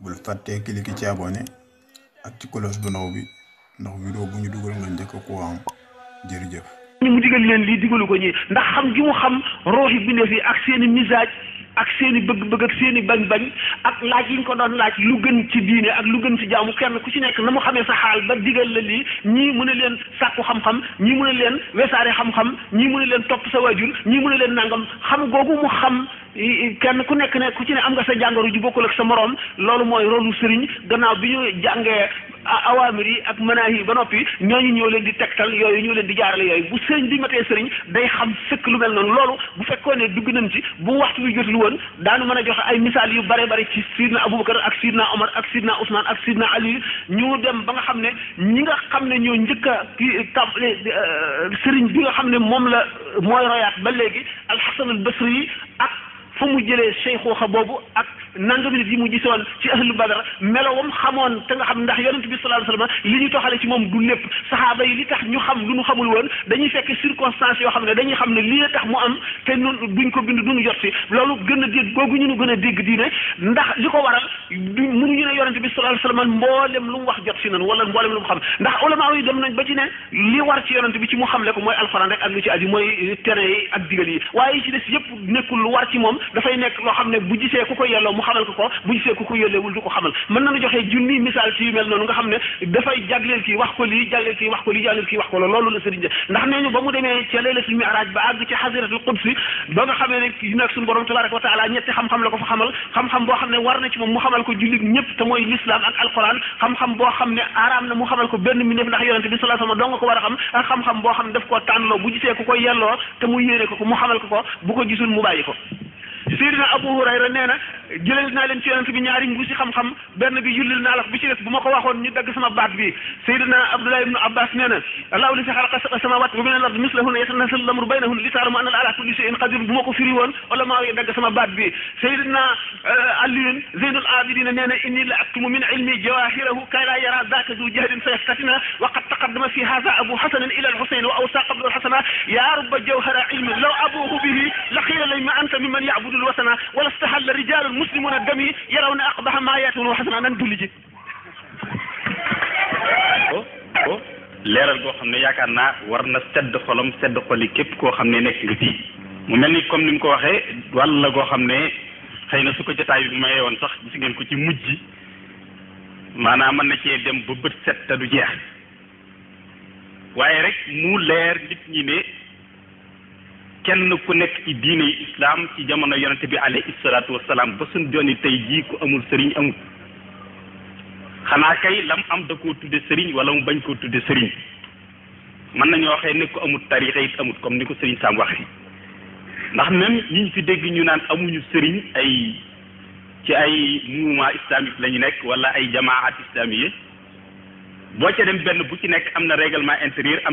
bul fàttee cliquer ci abonné ak ci cloche bu ndaw bi ndax vidéo bu ñu dugal nga njëkk ko am jërëjëf. mu digal leen lii digalu ko ñi ndax xam gi mu xam rooxi bindee fi ak seeni misaaj ak seeni bëgg-bëgg ak seeni bañ-bañ ak laaj yi ñu ko doon laaj lu gën ci diine ak lu gën ci jaamu kenn ku ci nekk na mu xamee sa xaal ba digal la lii ñii mu ne leen sàkku xam-xam ñii mu ne leen wesaare xam-xam ñii mu ne leen topp sa waajur ñii mu ne leen nangam xam googu mu xam kenn ku nekk ne ku ci ne am nga sa jàngoro ju bokkul ak sa moroom loolu mooy rolu sëriñ gannaaw bi ñu jàngee awaamir yi ak manaahi yi ba noppi ñooñu ñoo leen di tegtal yooyu ñoo leen di jaarale yooyu bu sëriñ bi matee sëriñ day xam sëkk lu mel noonu loolu bu fekkoon ne dugg nañ ci bu waxtu bi jotul woon daanu mën a joxe ay misaal yu bare bare ci sidna Aboubacar ak sidna Omar ak sidna Ousmane ak sidna Ali ñu dem ba nga xam ne ñi nga xam ne ñoo njëkk a sëriñ bi nga xam ne moom la mooy royaat ba léegi Alxasan al Basri yi ak fu mu jëlee cheikhuxa boobu ak nangam nit yi mu gisoon ci ahlu badar melowam xamoon te nga xam ndax yonent bi sallallahu alayhi wasallam li ñu toxale ci moom du lépp saxaaba yi li tax ñu xam lu ñu xamul woon dañuy fekk circonstances yoo xam ne dañuy xam ne lii tax mu am te nun duñ ko bind duñu jot si loolu gën a dégg googu ñu gën a dégg diine ndax li ko waral du mënuñu ne yonent bi sallallahu alayhi wasallam mboolem lu mu wax jot si nan wala mboolem lu mu xam ndax ulama yi dem nañ ba ci ne li war ci yonent bi ci mu xamle ko mooy alxuraan rek ak lu ci aju mooy tere yi ak digal yi waaye yi ci des yëpp nekkul lu war ci moom dafay nekk loo xam ne bu gisee ku ko yelloo mu xamal ko bu gisee ku ko yelleewul du ko xamal mën nañu joxe junni misaal ci yu mel noonu nga xam ne dafay jagleel kii wax ko lii jagleel kii wax ko lii jagleel kii wax ko loolu la sëriñ de ndax nee ñu ba mu demee ca laylatul mi'raj ba àgg ci xasiratul qudsi ba nga xamee ne yu nekk suñu borom tabaraka wa taala ñetti xam-xam la ko fa xamal xam-xam boo xam ne war na ci moom mu xamal ko jullit ñëpp te mooy l'islam ak alquran xam-xam boo xam ne araam na mu xamal ko benn mi def ndax yonente bi sallallahu alayhi wasallam doo nga ko war a xam ak xam-xam boo xam ne daf koo tànnloo bu gisee ku ko yelloo te mu yéene ko mu xamal ko bu ko gisul mu bàyyi ko Seydina Abu Hurayra nee na jëleel naa leen ci yonent bi ñaari mbuusi xam-xam benn bi yullil naa la bi ci des bu ma ko waxoon ñu dagg sama baat bi Seydina Abdullah ibn Abbas nee na allahu li si xalaqa sab'a samawati wa min al ardi mislahunna yatanazzalu al-amru baynahunna li ta'lamu anna ala kulli shay'in qadir bu ma ko firi woon wala maa ngi dagg sama baat bi Seydina Aliyun Zeynul Abidin nee na inni la aktumu min ilmi jawahirahu kay la yara dhaka zu jahdin fayaftatina wa qad taqaddama fi hadha Abu Hasan ila al-Husayn wa awsa qabla al-Hasana ya rubba jawhara ilmin law abuhu bihi la qila lima anta mimman ya'budu wasana wala stahalla rijalul muslimuna dami yarawna aqbaha ma yatun wa hasana nan julli ji leeral goo xam ne yaakaar naa war na sedd xolam sedd xoli képp koo xam ne nekk nga fii mu mel ni comme ni mu ko waxee wàll la goo xam ne xëy na su ko jotaay bi mayee woon sax gis ngeen ko ci mujj maanaam mën na cee dem ba bët set te du jeex waaye rek mu leer nit ñi ne kenn ku nekk ci diine yi islam ci jamono yonente bi alayhi salaatu wasalaam ba suñ joni tey jii ku amul sëriñ amul xanaa kay lam am da koo tudde sëriñ wala mu bañ koo tudde sëriñ mën nañoo waxee ne ko amul tarixa it amul comme ni ko sëriñ Sam waxee ndax même ñi ñu fi dégg ñu naan amuñu sëriñ ay ci ay mouvement islamique la ñu nekk wala ay jamaat islamiye boo ca dem benn bu ci nekk am na règlement intérieur am